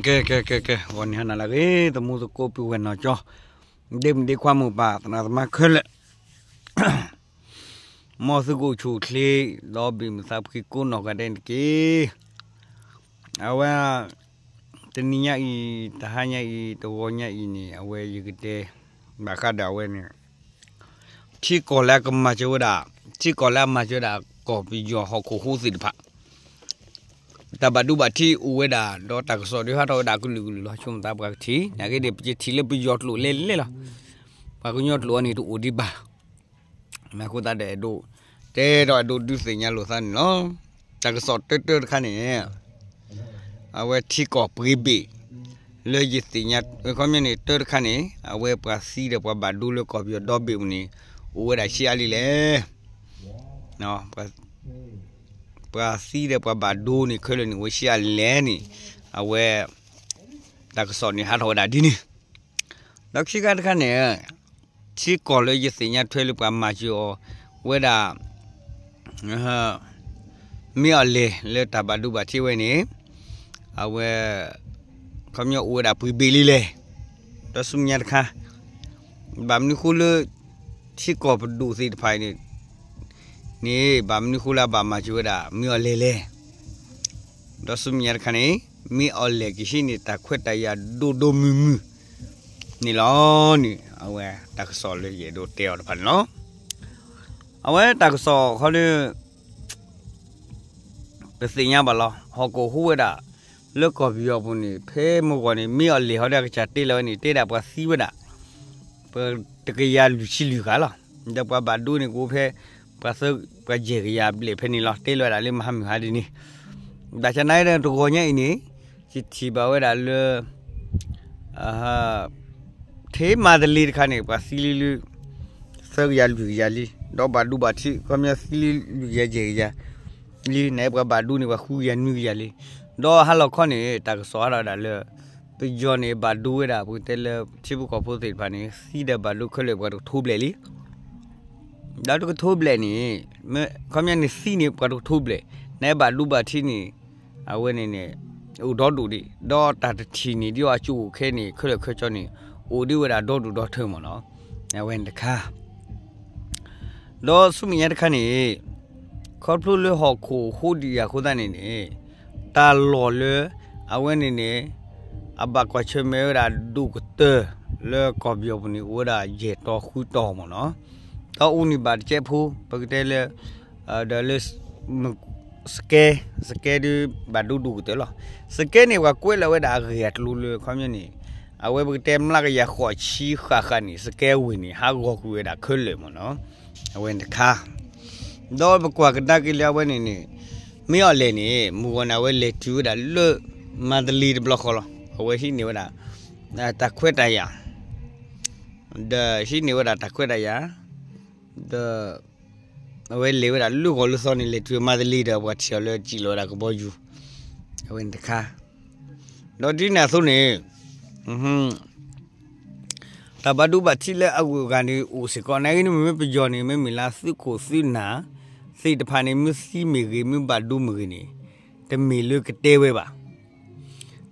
ကဲ ကဲ ကဲ ကဲ ဂီၤန့ၣ်ဟါနၤလၢအဂ့ၤ သမူသကိးပုၢ်ဝဲၢ်နီၢ်ကၠီ, ဒ့မုၣ်ဒ့ခွါမိၢ်ပၢ်သရၣ်သမါခဲလၢာ်, မ်သုကအိၣ်ဆူၣ်အိၣ်ချ့ ဒီးဘ့ၣ်မုာ်သးဖှံကိးနီၢ်ဂၤဒဲးန့ၣ်တက့ၢ်. အဝဲ တနံၤညါအံၤ တဟါညါအံၤ တဂီၤညါအံၤန့ၣ် အဝဲယကတဲ ဘၣ်ဃးဒီးအဝဲန့ၣ် ထံကီၢ်လၢအကမၤစၢၤဝဲဒၣ်, ထံကီၢ်လၢအမၤစၢၤဝဲဒၣ် ကီၢ်ပယီၤဟီၣ်ခိၣ်ဟူးသ့ၣ်တဖၣ် တၢ်ဘၣ်ဒိဘၣ်ထံးအိၣ်ဝဲဒၣ် ဒီးတၢ်ကစီၣ်ဒုးဟးထီၣ်ဝဲဒၣ်ကလုာ်ကလုာ်လီၤ. ဆိကမိၣ်သးပှၤကထံၣ် နာ်က့ဒီး ပကထံၣ်လၢပယီၤကျိာ်လဲၤလဲၤလီၤ. ပှၤကညီကျိာ်အံၤန့ၣ်တအိၣ်ဒံးဘၣ်. မ့ၢ်အဃိသတးဒီးအဲၣ်ဒိး တဲဒီးအဲၣ်ဒိးဒုးသ့ၣ်ညါလိာ်သးန့ၣ်လီၤ. တၢ်ကစီၣ်တၢတၢတခါန့ၣ် အဝဲထံကီၢ်ပှ့ၤဘ့ၣ် လၢယသ့ၣ်ညါ ခီပညီန့ၣ် တၢတခါန့ၣ် အဝဲပှၤသံဒီးပှၤဘၣ်ဒိလၢကီၢ်ပယီၤဒီဘ့ၣ်ပူၤန့ၣ် အိၣ်ဝဲဒၣ်ဆံးအါလံလဲၣ်. ပှၤသံဒီးပှၤဘၣ်ဒိန့ၣ် ခဲလၢာ်န့ၣ် အိၣ်ဝဲဆံးအါလံလဲၣ်န့ၣ် အဝဲ တၢ်ကစီၣ်န့ၣ်ဟးထီၣ်ဝဲဒၣ်ဒ်န့ၣ်. ဒီးခံခါတခါန့ၣ် ထံကီၢ်လၢယသ့ၣ်ညါထွဲလၢပှၤမၤစၢၤအီၤဝဲဒၣ် မ့ၢ်အီၤလဲၣ်လၢတၢ်ဘၣ်ဒိဘၣ်ထံးဝဲန့ၣ် အဝဲ ခီပညီအိၣ်ဝဲဒၣ်ပှ့ၤဘ့ၣ်လံလဲၣ်. ဒီးဆူမဲာ်ညါတခါ ဘၣ်မနုၤဃိလၢ ထံကီၢ်ပဒိၣ်သ့ၣ်တဖၣ်အံၤန့ၣ် န့ၣ် ဘၣ်မနုၤဃိလၢအဘၣ်မၤစၢၤဝဲဒၣ် မ့ၢ်အီၤလဲၣ်လဲၣ်. ဒီးဆူမဲာ်ညါတခါန့ၣ် မ့ၢ်အီၤလဲၣ်ကဟံးန့ၢ်တၢ်ခွဲးတၢ်ယာ်ဒိၣ်ဒိၣ်မုၢ်မုၢ်န့ၣ်လီၤန့ၣ် အဝဲတၢ်ကစီၣ်လၢယအဲၣ်ဒိးတဲအီၤတဖၣ်န့ၣ်လီၤ. အဝဲတၢ်ကစီၣ်ခီလၢ ပသ့ၣ်ညါဘၣ်လီၤ ဟီၣ်ခိၣ်ဟူးဝဲဒၣ် လၢကီၢ်ပယီၤပူၤန့ၣ် ဖဲမုၢ်ဂီၤန့ၣ် မ့ၢ်အီၤလဲၣ်ဟီဒီးအကစၢ်တဲလီၤဝဲန့ၣ် တဲဒၣ်ပှၤသံဝဲဒၣ် ပတကယၤလွံၢ်ဆံလွံၢ်ဂၤလီၤ. ဒီးပှၤဘၣ်ဒိန့ၣ်ကအိၣ်ဖဲ ပှၤသၢ ပှၤယဲၢ်ကယၤဘျဲၣ်ဖဲန့ၣ်လီၤ. တဲလီၤဝဲဒၣ်လၢမဟါမုၢ်ဟါဒ်န့ၣ် ဘၣ်ဆၣ်နာ်ဒီးတဂီၤညါအံၤန့ၣ် ယထံၣ်ဘၣ်ဝဲဒၣ်လၢ ထဲမၤတလ့တခါန့ၣ် ပှၤသံလံလံ သၢကယၤလွံၢ်ကယၤလံ ဒီးဘၣ်ဒိဘၣ်ထံး ခီပညီသံလံလွံၢ်ကယၤယဲၢ်ကယၤလံ န့ၣ်ပှၤဘၣ်ဒိန့ၣ် ပှၤဃုကယၤနွံကယၤလံ. ဒီးဟါလီၤခီန့ၣ် တၢ်ကစီၣ်ဟးထီၣ်ဝဲဒၣ်လၢ ပယီၤန့ၣ် ဘၣ်ဒိဝဲဒၣ် ပကတဲလၢထံဖိကီၢ်ဖိသ့ၣ်တဖၣ်န့ၣ် သံဒီးဘၣ်ဒိခဲလၢာ်ပှၤတကထိဘျဲၣ်လံ ဒီးတကထိဘျဲၣ်န့ၣ် ခီပညီန့ၣ်သံန့ၣ် ပှၤတကထိဘျဲၣ် နဘၣ်ဒိဘၣ်ထံးန့ၣ် အဝဲန့ၣ်န့ၣ် အိၣ်ဒီဒူၣ်ဒံး ဒီးတၢ်တထံၣ်န့ၣ် ဒ်အကၠိအိၣ်ခဲန့ၣ် ခဲလၢာ်ခဲဆ့န့ၣ် အိၣ်ဒံးဝဲဒၣ်ဒီဒူၣ်ဒီထၢမ့ၢ်နီၤ အဝဲန့ၣ်တခါ ဒီးဆူမဲာ်ညါတခါန့ၣ် ခီဖျိလၢဟီၣ်ခိၣ်ဟူးဒံးအဃိသတးန့ၣ်န့ၣ် တၢ်လီၢ်လၢ အဝဲန့ၣ်န့ၣ် အဘၣ်ကွၢ်ဆၢၣ်မဲာ်ဝဲဒၣ်ဒိၣ်ကတၢၢ် လၢကီၢ်ပယီၤပူၤန့ၣ် အိၣ်ဝဲဒၣ်ယဲၢ်တီၤဃုတီၤမ့ၢ်နီၤ ဒီးအူန့ၣ်ဘၣ်တကဲဖိ ပကတဲလၢ ဒီးလၢ စကဲ စကဲဒုးဘၣ်ဒိဒိၣ်ကတၢၢ်လီၤ. စကဲန့ၣ် ပှၤကွဲးလီၤဝဲဒၣ်အဂ့ၢ်အကျိၤလၢခီပညီန့ၣ် အဝဲပကတဲမျးကယၤဃိးဆံဃၣ်ဃၣ်န့ၣ် စကဲဝ့ၢ်န့ၣ် ဟးဂီၤကွံာ်ဝဲဒၣ်ခဲလၢာ်မ့ၢ်နီၤ အဝဲန့ၣ်တခါ ဒီးပကွၢ်ကဒါက့ၤလၢအဝဲန့ၣ်န့ၣ် မ့ၢ်အီၤလဲၣ်န့ၣ် မုၢ်ဂီၤန့ၣ် အဝဲလဲၤတုၤဝဲဒၣ်လၢ မန္တလေးတဘျီဃီလီၤ. အဝဲဟံးန့ၢ်ဝဲဒၣ် တၢ်ခွဲးတၢ်ယာ် ဒီးဟံးန့ၢ်ဝဲဒၣ်တၢ်ခွဲးတၢ်ယာ် ဒီး အဝဲလဲၤဝဲဒၣ်လၢဂီၤလၢသီန့ၣ် လဲၤတုၤမန္တလေးဒီး ပှၤထံၣ်အီၤလၢစံၣ်လီၤဝဲဒၣ်ကဘီယူၤ အဝဲန့ၣ်တခါ ဒီးဒ်န့ၣ်အသိးန့ၣ် တၢ်ဘၣ်ဒိဘၣ်ထံးလၢအဂုၤအဂၤန့ၣ်အိၣ်စ့ၢ်ကီး နာ်ဂ့ၤန့ၣ် မ့မ့ၢ်ပယီၤန့ၣ် မ့မ့ၢ်လၢသုးခိၣ်သုးနၢ် သ့ၣ်တဖၣ်န့ၣ် မ့ၢ်သံမ့ၢ်ဂ့ၤ မ့ၢ်ဘၣ်ဒိမ့ၢ်ဂ့ၤန့ၣ် တမ့ၢ်လၢကတဲဝဲဘၣ်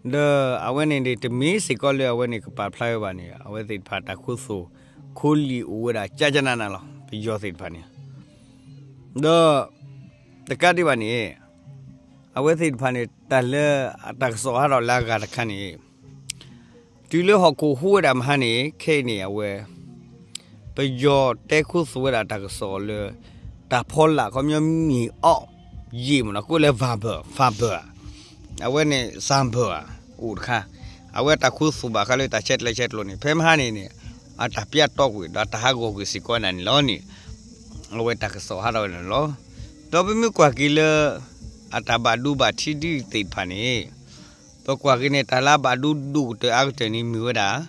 ဒီးအဝဲန့ၣ်န့ၣ် တမ့ၢ်စ့ၢ်ကီးလၢအဝဲန့ၣ်ကပာ်ဖျါဝဲဘၣ်န့ၣ် အဝဲသ့ၣ်တဖၣ်တၢ်ခိသိၣ် ခိလံၤအိၣ်ဝဲဒၣ်ကၠၢ်ကၠၢ်နးနးလီၤ ပယီၤသ့ၣ်တဖၣ်န့ၣ် ဒီး တကးဒံးဘၣ်န့ၣ် အဝဲသ့ၣ်တဖၣ်န့ၣ် တၢ်လၢတၢ်ကစီၣ်ဟးထီၣ်လၢအဂၤတခါန့ၣ် တုၤလၢဟီၣ်ခိၣ်ဟူးဝဲဒၣ်မဟါန့ၣ် ခဲအံၤန့ၣ် အဝဲ ပယီၤတဲခိသိၣ်ဝဲဒၣ်တၢ်ကစီၣ်လၢ တၢ်ဖီလာ်ခီပညီမ့ၢ်အီၣ်ယံာ်မ့ၢ်နီၤ ကိးလၢ fiber fiber အဝဲန့ၣ် စၣ်ဘၢၣ် အိၣ်တခါ အဝဲတၢ်ခိသိၣ်ဘၣ်ဃးလၢတၢ်ဆဲးကျိးဆဲးကျိးန့ၣ် ဖဲမဟါန့ၣ်န့ၣ် အတၢ်ပျဲတီကွံာ်ဒီးတၢ်ဟးဂီၤကွံာ်စ့ၢ်ကီးနၤန့ၣ်လီၤန့ၣ် အဝဲတၢ်ကစီၣ်ဟးထီၣ်ဝဲန့ၣ်လီၤ. ဒီးပမ့ၢ်ကွၢ်က့ၤလၢ အတၢ်ဘၣ်ဒိဘၣ်ထံးဒ်သ့ၣ်တဖၣ်န့ၣ် ပကွၢ်က့ၤန့ၣ် တၢ်လၢအဘၣ်ဒိဒိၣ်ကတၢၢ်အါကတၢၢ်န့ၣ်မ့ၢ်ဝဲဒၣ်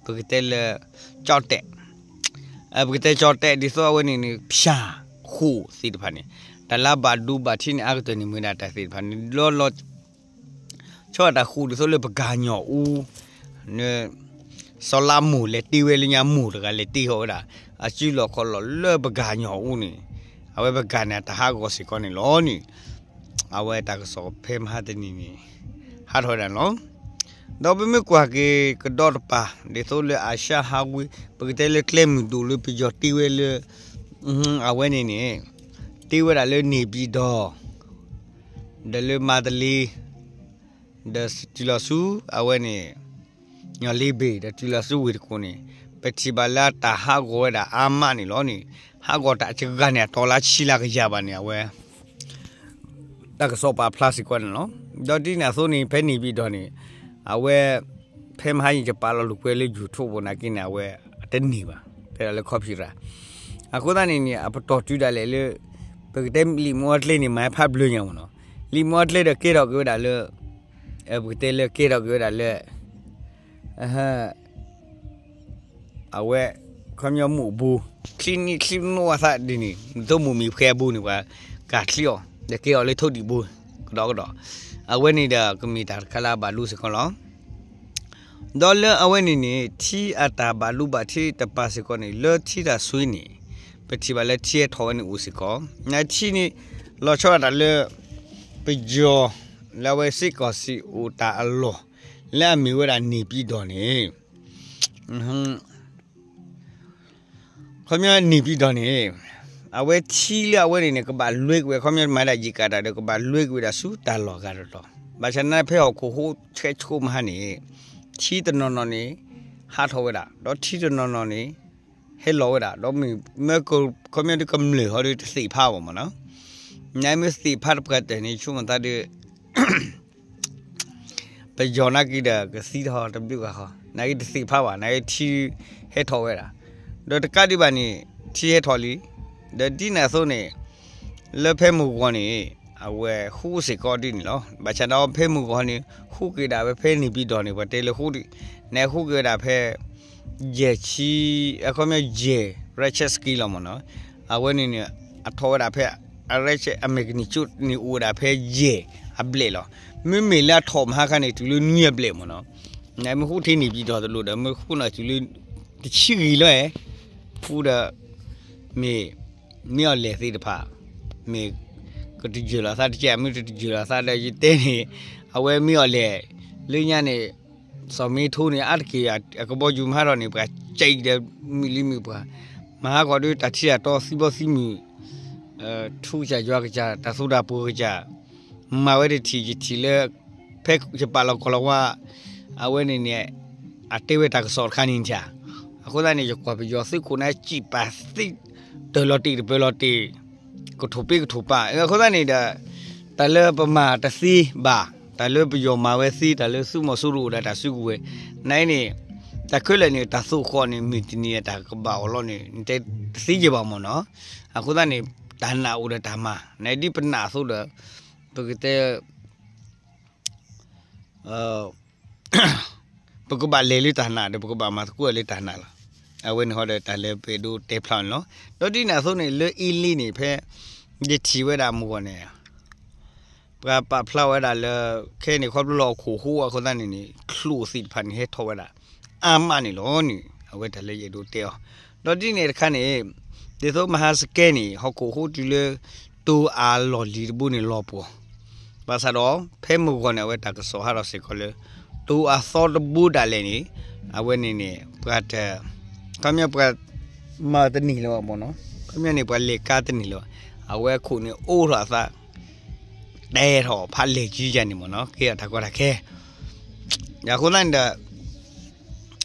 ပကတဲလၢ ကၠီၣ်တဲၣ် ပကတဲကၠီၣ်တဲၣ်ဒ်သိးအဝဲန့ၣ်န့ၣ် ဖၠၣ်ဃိၣ်သ့ၣ်တဖၣ်န့ၣ် တၢ်လၢအဘၣ်ဒိဘၣ်ထံးန့ၣ်အါကတၢၢ်န့ၣ်မ့ၢ်ဝဲဒၣ်တၢ်သ့ၣ်တဖၣ်န့ၣ် လီၤလီၤ ဆီၣ်တၢ်ဃိၣ်ဒ်သိးလၢပကၢ်ညီၣ်အူ စီၤလါမိၢ်လဲၤတ့ဝဲလၢညါ မိၢ်တဂၤလဲၤတ့ဃီၤဝဲဒၣ် အစုလီၢ်ခီၣ်လီၢ်လၢပကၢ်ညီၣ်အူန့ၣ် အဝဲပကၢ်န့ၣ် အတၢ်ဟးဂီၤစ့ၢ်ကီးန့ၣ်လီၤန့ၣ် အဝဲတၢ်ကစီၣ်ဖဲမဟါတနံၤန့ၣ် ဟးထီၣ်ဝဲဒၣ်န့ၣ်လီၤ. ဒီးပမ့ၢ်ကွၢ်က့ၤကဒီးတပၤ ဒ်သိးလၢအၤၡၢ်ဟးဝ့ၢ် ပကတဲလၢကျဲမုၢ်ဒိၣ်လၢပယီၤတ့ဝဲလၢ အဝဲန့ၣ်န့ၣ် တ့ဝဲဒၣ်လၢန့ၣ်ပံၤဒီး ဒီးလၢမၤတလ့ ဒီးတုၤလီၤဆူ အဝဲန့ၣ် ညီၣ်လ့ဘ့ၣ် ဒီးတုၤလီၤဆူဝ့ၢ်တကူၣ်န့ၣ် ပထံၣ်ဘၣ်လၢအတၢ်ဟးဂီၤဝဲဒၣ်အါမးန့ၣ်လီၤန့ၣ် ဟးဂီၤတၢ်တဂၤန့ၣ် အတီၤလၢဆံလၢကယၤဘၣ်န့ၣ် အဝဲ တၢ်ကစီၣ်ပာ်ဖျါစ့ၢ်ကီးန့ၣ်လီၤ. ဒီးဒ်န့ၣ်အသိးန့ၣ် ဖဲန့ၣ်ပံၤဒီးန့ၣ် အဝဲ ဖဲမဟါယံၤယပာ်လီၤလူၤကွဲလၢ YouTube ပူၤနာ်က့န့ၣ် အဝဲ အတန့ၢ်ဘၣ် တဲဒၣ်လၢ copyright အဃိသတးန့ၣ်န့ၣ် အပတီၢ်တုၤဒၣ်လဲာ်လၢ ပကတဲလံာ်မူအကျဲန့ၣ် မၤဖးဘျုးညါမ့ၢ်နီၤ လံာ်မူအကျဲဒီးကဲထီၣ်က့ၤဝဲဒၣ်လၢ ပကတဲလၢကဲထီၣ်က့ၤဝဲဒၣ်လၢ အဝဲ ခီပညီမူးဘိ ချံနံၣ်ချံနိအသးဒ်န့ၣ် သိးမူးမံၤဖဲအဘိန့ၣ် ပှၤကးချံအီၤ ဒီးကဲအီၤလၢထိၣ်ဒံးဘိ ကဒီးကဒီး အဝဲန့ၣ်ဒီးကမ့ၢ်တၢ်တခါလၢအဘၣ်ဒိစ့ၢ်ကီးလီၤ. ဒီးလၢအဝဲန့ၣ်န့ၣ် ထံအတၢ်ဘၣ်ဒိဘၣ်ထံးတပၤစ့ၢ်ကီးန့ၣ် လၢထံတၢ်ဆွံန့ၣ် ပထံၣ်ဘၣ်လၢထံဟဲထီၣ်ဝဲန့ၣ်အိၣ်စ့ၢ်ကီး နထံန့ၣ် လီၤဆီဒၣ်တၢ်လၢ ပယီၤ လၢအဝဲစ့ၢ်ကီးစံးအိၣ်တၢ်အလီၢ် လၢအမ့ၢ်ဝဲဒၣ်န့ၣ်ပံၤဒီးန့ၣ် ခီပညီန့ၣ်ပံၤဒီးန့ၣ် အဝဲထံလၢအဝဲန့ၣ်န့ၣ် ကဘၣ်လွဲက့ၤဝဲ ခီပညီမၤဒၣ်ယံာ်ကးတၢ်ဒီး ကဘၣ်လွဲက့ၤဝဲဒၣ်ဆူတၢ်လီၢ်ဂၤတတီၤ ဘၣ်ဆၣ်နာ်ဖဲဟီၣ်ခိၣ်ဟိဆဲးဆိမဟါန့ၣ် ထံတနီၤနီၤန့ၣ် ဟးထီၣ်ဝဲဒၣ် ဒီးထံတနီၤနီၤန့ၣ် ဟဲလီၤဝဲဒၣ် ဒီးမ့ၢ် ခီပညီဒ်ကမျၢၢ်ဟီဒ်တသ့ၣ်ဖးဘၣ်မ့ၢ်နီၤ နမ့ၢ်သ့ၣ်ဖးတပှၢ်တၢၢ်န့ၣ် ဆိကမိၣ်သးဒီး ပယီၤနာ်က့ဒီး ကသံထီၣ်တဘျုးဂၤဃီ နာ်က့တသ့ၣ်ဖးဘၣ် နာ်က့ထံဟဲထီၣ်ဝဲဒၣ် ဒီးတကးဒံးဘၣ်န့ၣ် ထံဟဲထီၣ်လံ ဒီးဒ်န့ၣ်အသိးန့ၣ် လၢဖဲမုၢ်ဂီၤန့ၣ် အဝဲဟူးစ့ၢ်ကီးဒ်န့ၣ်လီၤ. ဘၣ်ဆၣ်ဒီးဖဲမုၢ်ဂီၤန့ၣ် ဟူးက့ၤဒၣ်ဝဲဖဲန့ၣ်ပံၤဒီးန့ၣ် ပှၤတဲလၢဟူးဒံး နဟူးက့ၤဝဲဒၣ်ဖဲ ယဲၢ်ဆံ အခီပညီယဲၢ် Richter scale လီၤမ့ၢ်နီၤ အဝဲန့ၣ်န့ၣ် အထီၣ်ဝဲဒၣ်ဖဲ အ Richter အ magnitude န့ၣ်အိၣ်ဝဲဒၣ်ဖဲယဲၢ်အဘျဲၣ်လီၤ. မ့မ့ၢ်လၢအထီၣ်မဟါခါန့ၣ် တုၤလၢနွံအဘျဲၣ်မ့ၢ်နီၤ နမ့ၢ်ဟူးထံန့ၣ်ပံၤဒီးတလိၣ်ဒီး မ့ၢ်ဟူးနီၤတုၤလၢ တဆံဂံၤလီၤ ဖူဒီး မ့ၢ် မ့ၢ်အီၤလဲၣ်သ့ၣ်တဖၣ် မ့ၢ် ကတယၢၢ်လီၤသးတကဲ မ့ၢ်တတယၢၢ်လီၤသးဒီးယတဲန့ၣ် အဝဲမ့ၢ်အီၤလဲၣ် လၢညါန့ၣ် စီၤမ့ထိန့ၣ် အါတက့ၢ် အကဘီယူၤမဟါထီၣ်န့ၣ် ပှၤကဲအံၤဒီးမုၢ်လံမုၢ်ပှၢ် မဟါကီးဒ်တၢ်ထံတၢ်တီသံဘီသံမုၢ် ထူကစၢ်ယွၤကစၢ် တၢ်သူတၢ်ပှိၤကစၢ် မၤဝဲတထံၣ်ယထံၣ်လၢ ဖဲယပာ်လီၤကီၢ်လီၤဝါ အဝဲန့ၣ်န့ၣ် အတဲဝဲတၢ်ကစီၣ်တခါန့ၣ်ထံၣ် အဃိသတးန့ၣ် ယကွၢ်ပယီၤသုးခိၣ်န့ၣ် စံးပာ်သ့ တၢၢ်လီၤတံၢ်တပၢၢ်လီၤတံၢ် ကထိၣ်ပ့ကထိၣ်ပာ် အဃိသတးန့ၣ်ဒီး တၢ်လၢပမၤတသ့ဘၣ် တၢ်လၢပယီၤမၤဝဲသ့ တၢ်လၢသုးမီၤစိရိၤအိၣ်ဒီးတၢ်စုကဝဲၤ နအံၤန့ၣ် တၢ်ခဲလၢာ်န့ၣ် တၢ်သိၣ်ဃီန့ၣ် မုၢ်တနံၤအတၢ်ကဘၣ်အီၤလီၤန့ၣ် နတဲတသ့ယဲၢ်ဘၣ်မ့ၢ်နီၤ အဃိသတးန့ၣ် တၢ်နာ်အိၣ်ဒီးတၢ်မၤ နဒ်ပနာ်အသိးဒီး ပကတဲ ပကဘၣ်လဲၤလၢတၢ်နာ်ဒီး ပကဘၣ်မၤသကိးလၢတၢ်နာ်လီၤ. အဝဲန့ၣ်ဟီဒီးတၢ်လၢပအဲၣ်ဒိးတဲဖျါန့ၣ်လီၤ. ဒီးဒ်န့ၣ်အသိးန့ၣ် လၢအ့လ့န့ၣ် ဖဲ ယထံၣ်ဝဲဒၣ်မုၢ်ဂီၤန့ၣ် ပှၤပာ်ဖျါဝဲဒၣ်လၢ ခဲအံၤန့ၣ် ခီဖျိလၢဟီၣ်ခိၣ်ဟိအဃိသတးန့ၣ်န့ၣ် ချိၣ်သ့ၣ်တဖၣ်န့ၣ် ဟဲထီၣ်ဝဲဒၣ် အါမးန့ၣ်လီၤန့ၣ် အဝဲတၢ်လၢယအဲၣ်ဒိးတဲအီၤ ဒီးဒ်န့ၣ်တခါန့ၣ် ဒ်သိးမဟါစကဲန့ၣ် ဟီၣ်ခိၣ်ဟိတုၤလၢ တိၤအလီၢ်လံၤတဘိန့ၣ်လီၤပှီၢ် ဘၣ်ဆၣ်ဒီး ဖဲမုၢ်ဂီၤန့ၣ် အဝဲတၢ်ကစီၣ်ဟးထီၣ်စ့ၢ်ကီးလၢ တိၤအသီတဘိဒၣ်လဲာ်န့ၣ် အဝဲန့ၣ်န့ၣ် ပှၤတ ခီပညီပှၤ မၤတန့ၢ်လၢၤဘၣ်မ့ၢ်နီၤ ခီပညီန့ၣ် ပှၤလဲၤကါတန့ၢ်လၢၤဘၣ် အဝဲအခိၣ်န့ၣ်အိးထီၣ်အသး တဲထီၣ်ဖးလဲၢ်ကံယၤန့ၣ်မ့ၢ်နီၤ ကဲထီၣ်တၢ်ကီတၢ်ခဲ အဃိသတးန့ၣ်ဒီး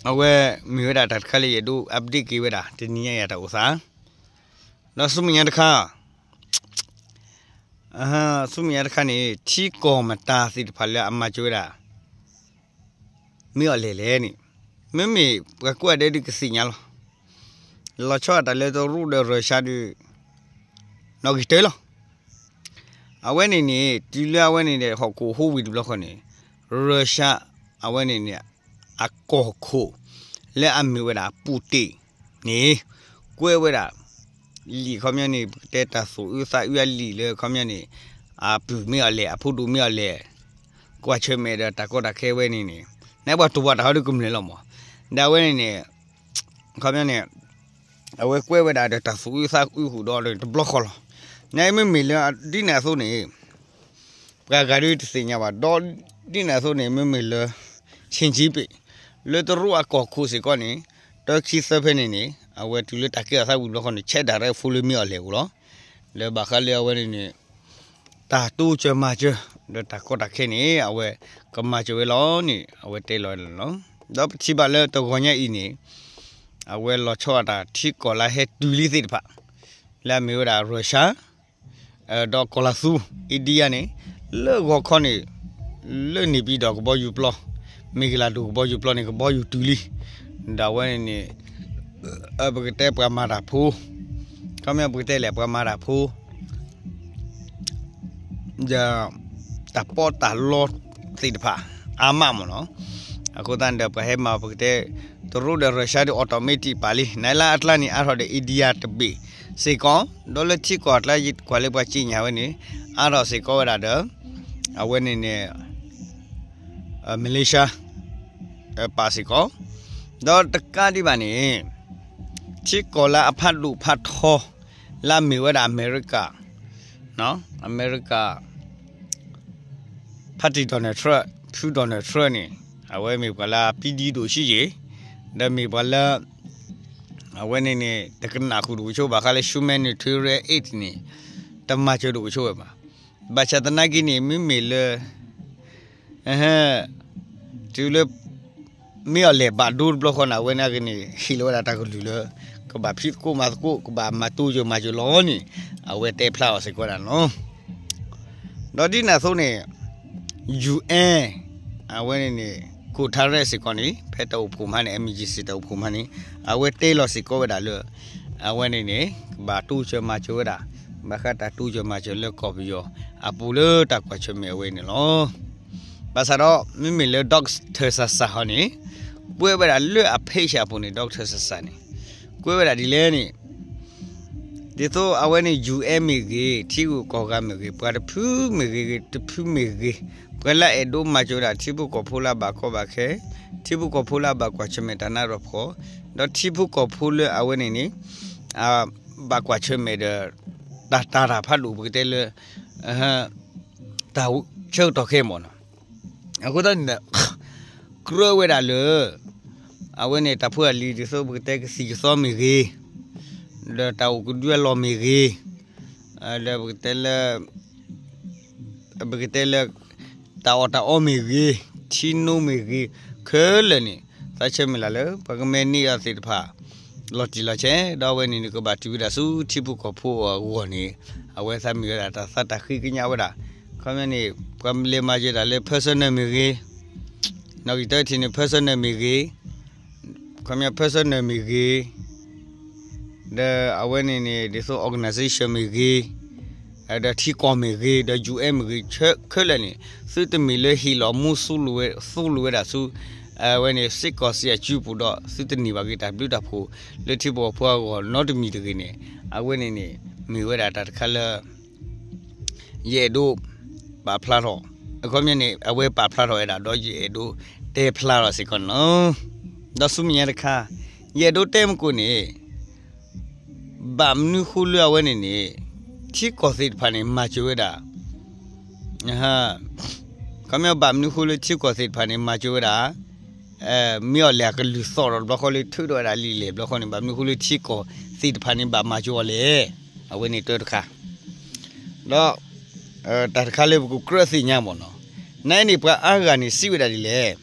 အဝဲမ့ၢ်ဝဲဒၣ်တၢ်တခါလၢယအဲၣ်ဒိး update က့ၤဝဲဒၣ် တနံၤညါအံၤတၢ်အိၣ်သး ဒီးဆူမဲာ်ညါတခါ ဆူမဲာ်ညါတခါန့ၣ် ထံကီၢ်မတၤသ့ၣ်တဖၣ်လၢအမၤစၢၤဝဲဒၣ် မ့ၢ်အီၤလဲၣ်လဲၣ်န့ၣ် မ့မ့ၢ်ပှၤကိးဂၤဒဲးဒုးကသ့ၣ်ညါလီၤ. လီၤဆီဒၣ်တၢ်လၢတရူးဒီးရၢၡါဒုး နီၣ်ဂံၢ်တၢလီၤ. အဝဲန့ၣ်န့ၣ် တုၤလၢအဝဲန့ၣ်ဒီး ဟီၣ်ခိၣ်ဟိဝံၤတဘျီဃီန့ၣ် ရၢၡါ အဝဲန့ၣ်န့ၣ် အကီၢ်ခိၣ် လၢအမ့ၢ်ဝဲဒၣ် ပူၣ်တ့ၣ်န့ၣ် ကွဲးဝဲဒၣ် လံာ်ခီပညီန့ၣ် ပကတဲတၢ်သူၣ်အုးသးအုးအလံာ်လၢခီပညီန့ၣ် အပုၢ်မ့ၢ်အီၤလဲၣ် အဖိဒိၣ်မ့ၢ်အီၤလဲၣ် ကွၢ်ဆၢၣ်မဲာ်ဒီးတၢ်ကီတၢ်ခဲဝဲန့ၣ်န့ၣ် နပှၤတူၢ်ဘၣ်တၢ်ဟီဒုးကမျၢၢ်လီၤမး ဒီးအဝဲန့ၣ်န့ၣ် ခီပညီန့ၣ် အဝဲကွဲးဝဲဒၣ်ဒီးတၢ်သူၣ်အုးသးအုးဃုာ်ဒီးတဘျီဃီလီၤ. နမ့မ့ၢ်လၢဒ်န့ၣ်အသိးန့ၣ် ပှၤဂၤဒုးတသ့ၣ်ညါဘၣ် ဒီးဒ်န့ၣ်အသိးန့ၣ် မ့မ့ၢ်လၢ ဆ့ၣ်ကၠံပ့း လၢတရူးအကီၢ်ခိၣ်စ့ၢ်ကီးန့ၣ် တၢခံသၢဖဲန့ၣ်န့ၣ် အဝဲတုၤလၢတၢ်ကဲထီၣ်သးဝံၤတဘျီဃီန့ၣ် ဆဲးဒၣ်ရဲၣ်ဖိလၢမ့ၢ်အီၤလဲၣ်အိၣ်လီၤ. လၢဘၣ်ဃးလၢအဝဲန့ၣ်န့ၣ် တၢ်တိစၢၤမၤစၢၤ ဒီးတၢ်ကီတၢ်ခဲန့ၣ် အဝဲကမၤစၢၤဝဲလီၤန့ၣ် အဝဲတဲလီၤဝဲလီၤ. ဒီးပထံၣ်ဘၣ်လၢတဂီၤညါအံၤန့ၣ် အဝဲလီၤဆီအတၢ်ထံကီၢ်လၢဟဲတုၤလံသ့ၣ်တဖၣ် လၢအမ့ၢ်ဝဲဒၣ် Russia ဒီးကီၢ်လၤသူ India န့ၣ် လၢဂီၤခီန့ၣ် လၢန့ၣ်ပံၤဒီးကဘီယူၤပျီ မ့ၢ်ကလၤဒိၣ်ကဘီယူၤပျီန့ၣ် ကဘီယူၤတုၤလံ ဒီးအဝဲန့ၣ်န့ၣ် ပကတဲပှၤမၤတၢ်ဖိ ခီမ့ၢ်ပကတဲလဲၣ် ပှၤမၤတၢ်ဖိ ဒီး တၢ်ပီးတၢ်လီသ့ၣ်တဖၣ် အါမးမ့ၢ်နီၤ. အဃိသတးန့ၣ်ဒီး ပှၤဟဲမၤပကတဲ တရူးဒီး Russia ဒီး automatic ပာ်လံ နၤလၢအကျါန့ၣ် အါထီၣ်ဒီး India တဘ့ၣ်စ့ၢ်ကီး ဒီးလၢထံကီၢ်အကျါ ယကွၢ်လၢပှၤစံၣ်ညါဝဲန့ၣ် အါထီၣ်စ့ၢ်ကီးဝဲဒၣ်ဒီး အဝဲန့ၣ်န့ၣ် Malaysia ပာ်စ့ၢ်ကီး ဒီးတကးဒံးဘၣ်န့ၣ် ထံကီၢ်လၢအဖးဒိၣ်ဖးထီ လၢအမ့ၢ်ဝဲဒၣ်အမဲရကၤ အမဲရကၤ ဖါတံၢ် Donald Trump ဖု Donald Trump န့ၣ် အဝဲမ့ၢ်ပှၤလၢအပျံၤဒံးဒိၣ်ဆံးယံာ် ဒီးမ့ၢ်ပှၤလၢ အဝဲန့ၣ်န့ၣ် တကနၣ်ဃုာ်ဒိၣ်ကဆိဘၣ်ဃးလၢ humanitarian aid န့ၣ် တမၤစၢၤဒိၣ်ကဆိဝဲဘၣ်. ဘၣ်ဆၣ်သနာ်က့န့ၣ် မ့မ့ၢ်လၢ တုၤလၢ မ့ၢ်အီၤလဲၤဘၣ်ဒိတဘျီဃီန့ၣ် အဝဲန့ၣ်က့န့ၣ် ဟ့ၣ်လီၤဝဲဒၣ်တၢ်ကလုၢ်လၢ ကဘၣ်ဖံးသကိးမၤသကိး ကဘၣ်မၤတိစၢၤမၤစၢၤလီၤန့ၣ် အဝဲတဲဖျါအီၤစ့ၢ်ကီးဒၣ်နီၤ. ဒီးဒ်န့ၣ်အသိးန့ၣ် ယူၢ်အဲၣ် အဝဲန့ၣ်န့ၣ် Guterres စ့ၢ်ကီးန့ၣ် ဖဲတၢ်အိၣ်ဖှိၣ်မးန့ၣ် emergency တၢ်အိၣ်ဖှိၣ်မးန့ၣ် အဝဲတဲလီၤစ့ၢ်ကီးဝဲဒၣ်လၢ အဝဲန့ၣ်န့ၣ် ကဘၣ်တိစၢၤမၤစၢၤဝဲဒၣ် ဘၣ်ဃးတၢ်တိစၢၤမၤစၢၤလၢကီၢ်ပယီၤ အပူၤလၢတၢ်ကွၢ်ဆၢၣ်မဲာ်အဝဲန့ၣ်လီၤ. ဘၣ်ဆၣ်ဒီး မ့မ့ၢ်လၢ Doctor Sasa ဟီန့ၣ် ကွဲးဝဲဒၣ်လၢအ page အပူၤန့ၣ် Doctor Sasa န့ၣ် ကွဲးဝဲဒၣ်ဒ်လဲၣ်န့ၣ် ဒ်သိးအဝဲန့ၣ် ယူၢ်အဲၣ် မ့ၢ်ဂ့ၤ ထံဂုၤကီၢ်ဂၤမ့ၢ်ဂ့ၤ ပှၤတဖုမ့ၢ်ဂ့ၤဂ့ၤ တဖုမ့ၢ်ဂ့ၤ ပှၤလၢအအဲၣ်ဒိးမၤစၢၤဝဲဒၣ် ထံဖိကီၢ်ဖိလၢအဘၣ်ကီဘၣ်ခဲ ထံဖိကီၢ်ဖိလၢအဘၣ်ကွၢ်ဆၢၣ်မဲာ်တၢ်နးတၢ်ဖှီၣ် ဒီးထံဖိကီၢ်ဖိလၢအဝဲန့ၣ်န့ၣ် ဘၣ်ကွၢ်ဆၢၣ်မဲာ်ဒီး တၢ်တာ်တၢ်ဖးဒိၣ်ပကတဲလၢ တၢ်ဆၢကတီၢ်ခဲအံၤမ့ၢ်နီၤ. အဃိသတးန့ၣ်ဒီး ကြၢးဝဲဒၣ်လၢ အဝဲန့ၣ်တၢ်ဖိတၢ်လံၤဒ်သိးပကတဲကသံၣ်ကသီမ့ၢ်ဂ့ၤ, ဒီးတၢ်အိၣ်ကဒုအလီၢ်မ့ၢ်ဂ့ၤ, ဒီးပကတဲလၢ ပကတဲလၢ တၢ်အီၣ်တၢ်အီမ့ၢ်ဂ့ၤ, ထံနိမ့ၢ်ဂ့ၤ, ခဲလၢာ်န့ၣ် သးဆၢမုၢ်လၢ်လၢ ပှၤကမၤန့ၢ်အီၤသ့ၣ်တဖၣ် လီၤတံၢ်လီၤဆဲး ဒီးအဝဲန့ၣ်န့ၣ် ကဘၣ်တုၤဝဲဒၣ်ဆူထံဖိကီၢ်ဖိအဂီၢ်န့ၣ် အဝဲသးမ့ၢ်ဝဲဒၣ်တၢ်သးတၢ်ဃ့ကညးဝဲဒၣ်. ခီပညီန့ၣ် ပှၤလဲၤမၤစၢၤတၢ်လၢ personal မ့ၢ်ဂ့ၤ, နီၣ်ဂံၢ်တၢထံၣ်န့ၣ် personal မ့ၢ်ဂ့ၤ, ခီပညီ personal မ့ၢ်ဂ့ၤ, ဒီးအဝဲန့ၣ်န့ၣ် ဒ်သိး organization မ့ၢ်ဂ့ၤ, ဒီးထံကီၢ်မ့ၢ်ဂ့ၤ, ဒီး ယူၢ်အဲၣ် မ့ၢ်ဂ့ၤ, ခဲလၢာ်န့ၣ် သုတမ့ၢ်လၢဟ့ၣ်လီၤမူသိလိာ်ဝဲဒၣ်ဆူ အဝဲန့ၣ် စ့ၢ်ကီးစံးအစုပူၤဒီး သုတန့ၢ်ဘၣ်က့ၤတၢ်ဘျုးတၢ်ဖှိၣ် လၢထံဖိကီၢ်ဖိအဂီၢ်နီတမံၤတဂ့ၤန့ၣ် အဝဲန့ၣ်န့ၣ် မ့ၢ်ဝဲဒၣ်တၢ်တခါလၢ ယအဲၣ်ဒိး ပာ်ဖျါထီၣ်, အခီပညီန့ၣ် အဝဲပာ်ဖျါထီၣ်ဝဲဒၣ် ဒီးယအဲၣ်ဒိးတဲဖျါထီၣ်စ့ၢ်ကီးန့ၣ်လီၤ. ဒီးဆူမဲာ်ညါတခါ ယအဲၣ်ဒိးတဲမကိၣ်န့ၣ် ဘၣ်မနုၤဃိလၢအဝဲန့ၣ်န့ၣ် ထံကီၢ်သ့ၣ်တဖၣ်န့ၣ် မၤစၢၤဝဲဒၣ် ခီပညီ ဘၣ်မနုၤဃိလၢထံကီၢ်သ့ၣ်တဖၣ်န့ၣ် မၤစၢၤဝဲဒၣ် မ့ၢ်အီၤလဲၣ်အကလုၢ်သီၣ်ဒီးတဘျီဃီလၢထုးထီၣ်ဝဲဒၣ်လံာ်လဲၢ်ဘျီဃီန့ၣ် ဘၣ်မနုၤဃိလၢထံကီၢ်သ့ၣ်တဖၣ်န့ၣ် ဘၣ်မၤစၢၤအီၤလဲၣ်. အဝဲန့ၣ်တၢတခါ ဒီး တၢ်တခါလၢပကကြၢးသ့ၣ်ညါမ့ၢ်နီၤ, နန့ၣ်ပှၤအါဂၤန့ၣ် စံးဝဲဒၣ်ဒ်လဲၣ်.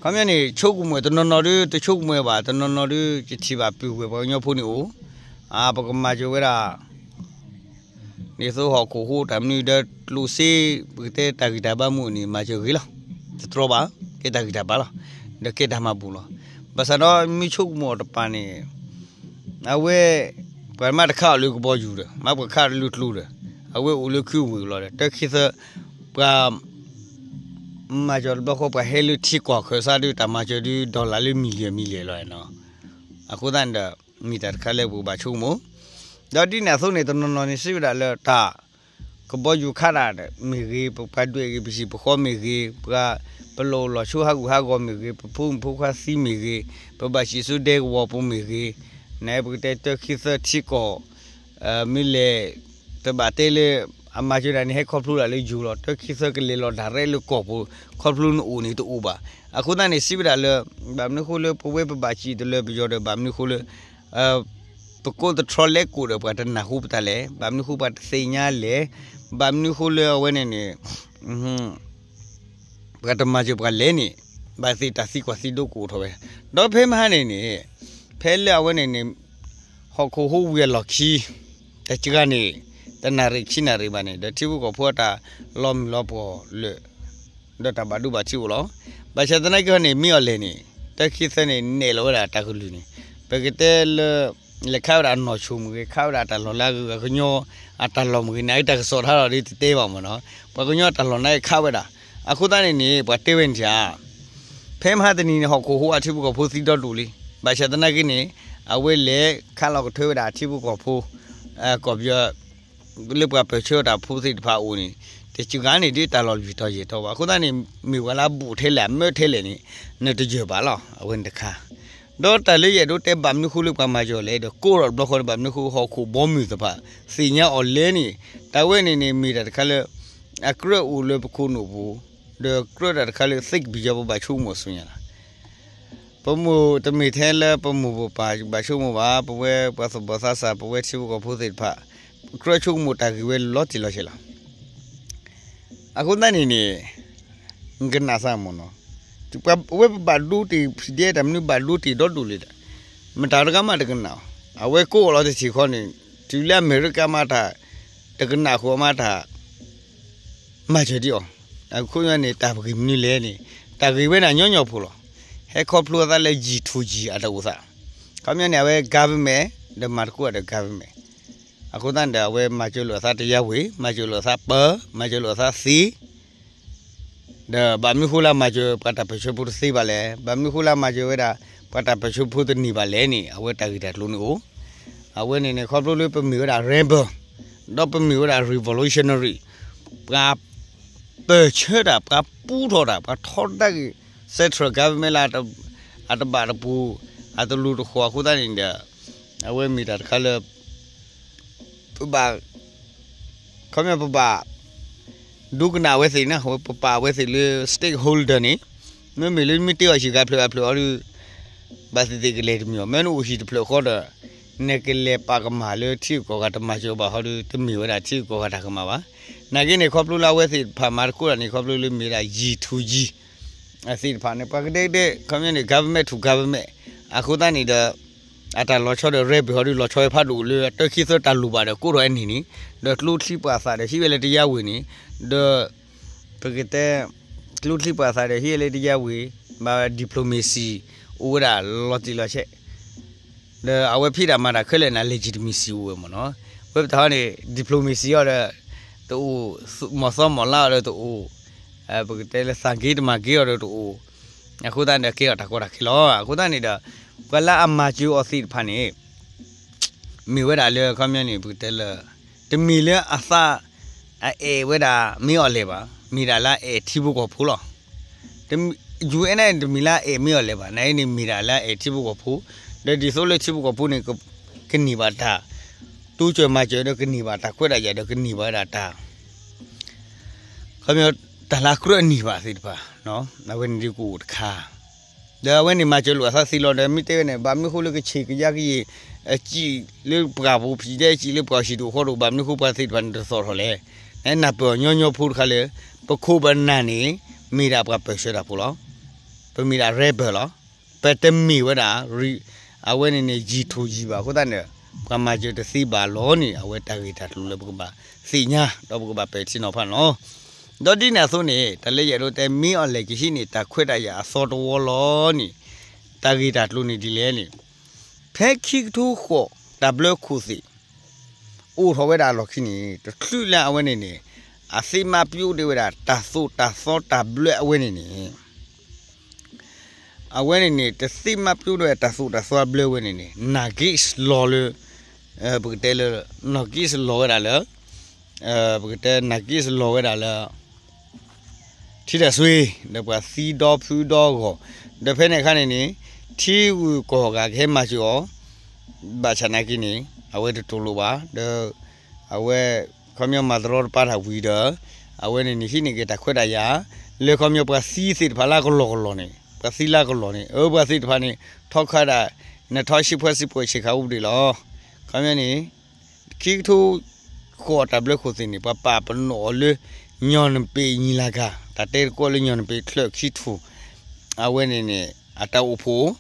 ခီပညီန့ၣ် ဆိကမိၣ်တနီၤနီၤဒု တဆိကမိၣ်ဘၣ် တနီၤနီၤဒု ယထံၣ်ဘၣ်ပုၢ်ဝဲၢ်ပှၤကညီဖိန့ၣ်အိၣ်, ပကမၤစၢၤဝဲဒၣ် ဒ်သိးဟီၣ်ခိၣ်ဟိတၢ်မနုၤဒီးကျိၣ်စ့ ပကတဲတၢ်ဂံၢ်တၢ်ဘါမုၢ်န့ၣ် မၤစၢၤဂ့ၤလီၤ. တတြီဘၣ် ကဲတၢ်ဂံၢ်တၢ်ဘါလီၤ. ဒီးကဲတၢ်မၤဘူၣ်လီၤ. ဘၣ်ဆၣ်ဒီးမ့ၢ်ဆိကမိၣ်အီၤတပၤန့ၣ် အဝဲ ပှၤမၤတခါအီၤလၢကဘီယူၤဒီး မၤပှၤခါလၢကျိဒီး အဝဲအိၣ်လၢခုဝ့ၢ်လီၤဒီး တၢ်ခံသၢ ပှၤ မၤစၢၤတဘျီဃီ ပှၤဟဲလၢထံကီၢ်ခၢၣ်စးဒု တၢ်မၤစၢၤဒု dollar လၢ million million လီၤနီၤ. အဃိသတးန့ၣ်ဒီး မ့ၢ်တၢ်တခါလၢပကဘၣ်ဆိကမိၣ်, ဒီးဒ်န့ၣ်အသိးန့ၣ် တနီၤနီၤန့ၣ် စံးဝဲဒၣ်လၢတၢ် ကဘီယူၤခးတၢ်မ့ၢ်ဂ့ၤ, ပပှၤဒွဲၣ်ဂ့ၤ ပဟံၣ်ပဃီမ့ၢ်ဂ့ၤ, ပှၤ ပလီၢ်အိၣ်လီၢ်ဆိးဟးဂူာ်ဟးဂီၤမ့ၢ်ဂ့ၤ, ပဖိမုၣ်ဖိခွါသံမ့ၢ်ဂ့ၤ, ပဘၣ်ဟံးဆူဒဲကဝီၤပူၤမ့ၢ်ဂ့ၤ, နပကတဲတၢ်ခံသၢထံကီၢ် မ့ၢ်လဲၣ် တဘၣ်တဲလၢ အမၤစၢၤတၢ်န့ၣ် ဟဲခီဖျိဒၣ်လၢယိၤလီၤ. တၢ်ခံသၢကလဲၤလီၤဒၣ်ရဲၣ်လၢကီၢ်ပူၤ ခီဖျိနအိၣ်န့ၣ်တအိၣ်ဘၣ်. အဃိသတးန့ၣ် စံးဝဲဒၣ်လၢ ဘၣ်မနုၤဃိလၢပဝဲပဘၣ်စံးတလၢပယီၤဒီး ဘၣ်မနုၤဃိလၢ ပကိးသထြီလဲကိးဒီး ပှၤတနၢ်ဟူပတၢ်လဲၣ်, ဘၣ်မနုၤဃိပှၤတသ့ၣ်ညါလဲၣ်, ဘၣ်မနုၤဃိလၢအဝဲန့ၣ်န့ၣ် ပှၤတမၤစၢၤပှၤလဲၣ်န့ၣ် ဘၣ်သ့ၣ်တၢ်သံကွၢ်သံဒိကအိၣ်ထီၣ်ဝဲ. ဒီးဖဲမဟါန့ၣ်န့ၣ် ဖဲလၢအဝဲန့ၣ်န့ၣ် ဟီၣ်ခိၣ်ဟူးဝံၤအလီၢ်ခံ တစှၤန့ၣ် တနၣ်ရံၣ်ခံနၣ်ရံၣ်ဘၣ်န့ၣ် ဒီးထံဖိကီၢ်ဖိအတၢ်လီၤမုၢ်လီၤပှီၢ်လၢာ် ဒီးတၢ်ဘၣ်ဒိဘၣ်ထံးအိၣ်လီၤ. ဘၣ်ဆၣ်သနာ်က့န့ၣ် မ့ၢ်အီၤလဲၣ်န့ၣ် တၢ်ခံသၢန့ၣ် နဲၣ်လီၤဝဲဒၣ်တၢ်ကလုၢ်န့ၣ် ပကတဲလၢ လဲၤခးဝဲဒၣ်အနီၢ်ဆိၣ်မ့ၢ်ဂ့ၤ, ခးဝဲဒၣ်အတၢ်လီၢ်လၢအဂ့ၤ, ပှၤကညီအတၢ်လီၢ်မ့ၢ်ဂ့ၤန့ၣ် အတၢ်ကစီၣ်ထါလီၤဒီးတတဲဘၣ်မ့ၢ်နီၤ, ပှၤကညီအတၢ်လီၢ်န့ၣ်ခးဝဲဒၣ်. အဃိသတးန့ၣ်န့ၣ် ပှၤတဲဝဲန့ၣ်ဧါ, ဖဲမဟါတနံၤန့ၣ် ဟီၣ်ခိၣ်ဟူးအထံဖိကီၢ်ဖိသံဒီဒူၣ်လံ. ဘၣ်ဆၣ်သနာ်က့န့ၣ် အဝဲလဲၤခးလီၤကထၢဝဲဒၣ်အထံဖိကီၢ်ဖိ ကီၢ်ပယီၤ လၢပှၤပၢၢ်ဆၢတၢ်ဖိသ့ၣ်တဖၣ်အအိၣ်န့ၣ် တစှၤန့ၣ်ဒ်တၢ်လီၢ်လွံၢ်တီၤယဲၢ်တီၤဘၣ်. အဃိသတးန့ၣ် မ့ၢ်ဝဲလၢအဘူးထဲလဲၣ် အမၢထဲလဲၣ်န့ၣ် နတယၢၢ်ဘၣ်လီၤ. အဝဲန့ၣ်တခါ ဒီးတၢ်လၢယအဲၣ်ဒိးတဲဘၣ်မနုၤဃိလၢပှၤမၤစၢၤအီၤလဲၣ် ဒီးကိးထီၣ်တဘျီဃီန့ၣ် ဘၣ်မနုၤဃိဟီၣ်ခိၣ်ဘီမုၢ်သ့ၣ်တဖၣ် သ့ၣ်ညါအီၤလဲၣ်န့ၣ် တၢ်ဝဲန့ၣ်န့ၣ် မ့ၢ်တၢ်တခါလၢ အကြၢးအိၣ်လၢပခိၣ်နူာ်ပူၤ ဒီးကြၢးတၢ်တခါလၢ သိၣ်ကပံၤယီၤ ပဘၣ်ဆိကမိၣ်ဆူညါလီၤ. ပမိၢ်တမ့ၢ်ထဲလၢပမိၢ်ပပၢ်ဘၣ်ဆိကမိၣ်ဘၣ်, ပဝဲပှၤသူၣ်ဘီၣ်သးစၢ် ပဝဲထံဖိကီၢ်ဖိသ့ၣ်တဖၣ် ကြၢးဆိကမိၣ်တၢ်ဂ့ၢ်ဝဲလီၤတံၢ်လီၤဆဲးလီၤ. အဃိသတးန့ၣ်န့ၣ် နကနၣ်စၢ်မ့ၢ်နီၤ, ပဝဲပဘၣ်ဒိတ့ၢ် ဖံဒဲ တၢ်မနုၤဘၣ်ဒိတ့ၢ်ဒီဒူၣ်လံဒီး မတၤတဂၤမးတကနၣ်အီၤ, အဝဲကိးအီၤလီၤတထံၣ်ဃီန့ၣ် တုၤလၢအမဲရကၤမးတၢ် တကနၣ်ဃိမးတၢ် မၤစၢၤဒံးအီၤ, အဃိန့ၣ် တၢ်ဂ့ၢ်မနုၤလဲၣ်န့ၣ် တၢ်ဂ့ၢ်ဝဲန့ၣ်ညီညီဖိလီၤ. ဟဲခီဖျိအသးလၢ G to G အတၢ်အိၣ်သး, ခီပညီန့ၣ် အဝဲ government ဒီးမၤသကိးဒီး government, အဃိသတးန့ၣ်ဒီး အဝဲမၤစၢၤလိာ်အသးတယါဝ့ၤ, မၤစၢၤလိာ်အသးပၢ, မၤစၢၤလိာ်အသးသ့ ဒီးဘၣ်မနုၤဃိလၢမၤစၢၤပှၤတၢ်ပၢၢ်ဆၢဖိတသ့ဘၣ်လဲၣ်, ဘၣ်မနုၤဃိလၢမၤစၢၤဝဲဒၣ် ပှၤတၢ်ပၢၢ်ဆၢဖိတန့ၢ်ဘၣ်လဲၣ်န့ၣ် အဝဲတၢ်ဂ့ၢ်တၢ်ကျိၤန့ၣ်အိၣ်, အဝဲန့ၣ်န့ၣ် ခီဖျိလၢပမ့ၢ်ဝဲဒၣ် rebel ဒီးပမ့ၢ်ဝဲဒၣ် revolutionary ပှၤပၢၢ်ဆၢတၢ် ပှၤပူထီၣ်တၢ် ပှၤထီဒါက့ၤ central government လၢ အတဘၣ်တပူၤ အတလူၤတဃီၤအဃိသတးန့ၣ်ဒီး အဝဲမ့ၢ်တၢ်တခါလၢ ပဘၣ် ခီပညီပဘၣ် ဒိကနၣ်အဝဲသ့ၣ်န့ၣ် ပပာ်အဝဲသ့ၣ်လၢ stakeholder န့ၣ် မ့မ့ၢ်လၢမ့ၢ်တဲအီၤဟံၣ်ဂၤဖျၢၣ်ဂၤဖျၢၣ်အီၤဒီး ဘၣ်သ့ၣ်သ့ၣ်ကလဲၤတမံၤအီၤ မ့ၢ်နအိၣ်ဟံၣ်တဖျၢၣ်ဃီဒီး နကလဲၤပာ်ကမၣ်လၢထံဂုၤကီၢ်ဂၤတမၤစၢၤဘၣ်ဃီဒီး တမ့ၢ်ဝဲဒၣ်ထံဂုၤကီၢ်ဂၤတၢ်ကမၣ်ဘၣ်. နာ်က့န့ၣ် ခီဖျိလၢအဝဲသ့ၣ်တဖၣ်မၤသကိးတၢ်န့ၣ် ခီဖျိလၢမ့ၢ်ဝဲဒၣ် G to G အသ့ၣ်တဖၣ်န့ၣ် ပှၤကဒဲကဒဲ ခီပညီန့ၣ် government to government အဃိသတးန့ၣ်ဒီး အတၢ်လီၤဆီဒီး rebel ဟီဒီး လီၤဆီဝဲဖးဒိၣ်လၢတၢ်ခံသၢတၢ်လိၣ်ဘၣ်ဒီး ကိးထီၣ်ဝဲန့ၣ်န့ၣ် ဒီးကျိချံပှာ်သၣ်ဒီးဟံးဝဲလၢတယါဝ့ၤန့ၣ် ဒီး ပကတဲ ကျိချံပှာ်သၣ်ဒီးဟံးဝဲလၢတယါဝ့ၤ ဘၣ် diplomacy အိၣ်ဝဲဒၣ်လီၤတံၢ်လီၤဆဲး ဒီးအဝဲဖံးတၢ်မၤတၢ်ခဲလၢာ်န့ၣ် legitimacy အိၣ်ဝဲမ့ၢ်နီၤ. ဝဲပတဟီန့ၣ် diplomacy အီၤဒီး တအိၣ် မၤသီမၤလါအီၤဒီးတအိၣ် ပကတဲလၢသးက့ၤတမၤက့ၤအီၤဒီးတအိၣ် အဃိသတးန့ၣ်ဒီး ကဲထီၣ်တၢ်ကီတၢ်ခဲလီၤ. အဃိသတးန့ၣ်ဒီး ပှၤလၢအမၤစၢၤအီၤသ့ၣ်တဖၣ်န့ၣ် မ့ၢ်ဝဲဒၣ်လၢ ခီပညီန့ၣ် ပကတဲလၢ တမ့ၢ်လၢအသး အအဲၣ်ဝဲဒၣ်မ့ၢ်အီၤလဲၣ်ဘၣ်, မ့ၢ်ဒၣ်လၢအအဲၣ်ထံဖိကီၢ်ဖိလီၤ. တမ့ၢ် ယူၣ်အဲၣ်န့ၣ် တမ့ၢ်လၢအအဲၣ်မ့ၢ်အီၤလဲၣ်ဘၣ်, နာ်အံၤန့ၣ် မ့ၢ်ဒၣ်လၢအအဲၣ်ထံဖိကီၢ်ဖိ, ဒီးဒ်သိးလၢထံဖိကီၢ်ဖိန့ၣ် က ကန့ၢ်ဘၣ်တၢ် တိစၢၤမၤစၢၤဒီး ကန့ၢ်ဘၣ်တၢ်ခွဲးတၢ်ယာ်ဒီး ကန့ၢ်ဘၣ်ဝဲဒၣ်တၢ် ခီပညီ တၢ်လၢအကြၢးန့ၢ်ဘၣ်သ့ၣ်တဖၣ်, အဝဲန့ၣ်ဒ်ကအိၣ်တခါ, ဒီးအဝဲန့ၣ်မၤစၢၤလိာ်အသးသ့လီၤဒီး မ့ၢ်တဲဝဲန့ၣ် ဘၣ်မနုၤဃိလၢကဆ့ၣ်ကယါကယံာ် အစံာ်လၢပှၢ်ပူၤ ဖံးဒဲစံာ်လၢပှၢ်ဟံၣ်ဒိၣ်ဃီဒိၣ် ဘၣ်မနုၤဃိပှၤသ့ၣ်တဖၣ်န့ၣ်တသီၣ်ထီၣ်လဲၣ်. နနၢ်ပၢၢ်အီၤညီညီဖိတခါလၢ ပခိၣ်ပနၢ်န့ၣ် မ့ၢ်ဒၣ်ပှၤပၢၢ်ဆၢတၢ်ဖိလီၤ. ပမ့ၢ်ဒၣ် rebel လီၤ. ပတမ့ၢ်ဝဲဒၣ် အဝဲန့ၣ်န့ၣ် ယံၤထူယံၤဘၣ်အဃိသတးန့ၣ် ပှၤမၤစၢၤတသ့ဘၣ်လီၤန့ၣ် အဝဲတၢ်ဂ့ၢ်တၢ်ကျိၤလၢပကဘၣ်သ့ၣ်ညါ ဒီးပကဘၣ်ပဲာ်ထံနီၤဖးန့ၣ်လီၤ. ဒီးဒ်န့ၣ်အသိးန့ၣ် တၢ်လၢယအဲၣ်ဒိးတဲ မ့ၢ်အီၤလဲၣ်ကဟံးန့ၢ် တၢ်ခွဲးတၢ်ယာ်အသီတဝီလီၤန့ၣ် တၢ်ဂ့ၢ်တၢ်ကျိၤန့ၣ်ဒ်လဲၣ်န့ၣ် ဖဲခံကထိဃိး တၢ်ဘျၢခိၣ်သ့ၣ် အိၣ်ထီၣ်ဝဲဒၣ်အလီၢ်ခံန့ၣ် တချုးလၢအဝဲန့ၣ်န့ၣ် အသ့ၣ်မၤပျိးဒံးဝဲဒၣ် တၢ်သိၣ်တၢ်သီတၢ်ဘျၢအဝဲန့ၣ်န့ၣ် အဝဲန့ၣ်န့ၣ် တသ့ၣ်မၤပျိးဒံးဝဲတၢ်သိၣ်တၢ်သီဘျၢအဝဲန့ၣ်န့ၣ် နာ်က့စလီၤလၢ ပကတဲလၢ နာ်က့စလီၤဝဲဒၣ်လၢ ပကတဲနာ်က့စလီၤဝဲဒၣ်လၢ ထံတၢ်ဆွ့ ဒီးပှၤသံဒီဖုဒီဂီၢ် ဒီးဖဲန့ၣ်အခါန့ၣ်န့ၣ် ထံဂုၤကီၢ်ဂၤကဟဲမၤစၢၤအီၤ ဘၣ်ဆၣ်နာ်က့န့ၣ် အဝဲတတူၢ်လိာ်ဘၣ် ဒီး အဝဲ ခီပညီမၤတရီတပါတၢ်ဝံၤဒီး အဝဲန့ၣ်န့ၣ် ဟံးန့ၢ်က့ၤတၢ်ခွဲးတၢ်ယာ် လၢခီပညီပှၤသံသ့ၣ်တဖၣ်လၢအကလီၢ်ကလီၢ်န့ၣ် ပှၤသံလၢအကလီၢ်န့ၣ် အၢ ပှၤသ့ၣ်တဖၣ်န့ၣ် ထီခါဒၣ် နထီၣ်ဆံးဖှဲဆံးပှဲးဆံးခါ ဥပဒေလီၤ. ခီပညီန့ၣ် ခံကထိဃိးတၢ်ဘျၢခိၣ်သ့ၣ်န့ၣ် ပှၤပာ်ပနီၣ်အီၤလၢ ညီနပ့းညီလာခံ တၢ်တဲသကိးလၢညီနပ့းချၢၣ်ခံထူၣ် အဝဲန့ၣ်န့ၣ် အတၢ်အိၣ်ဖှိၣ်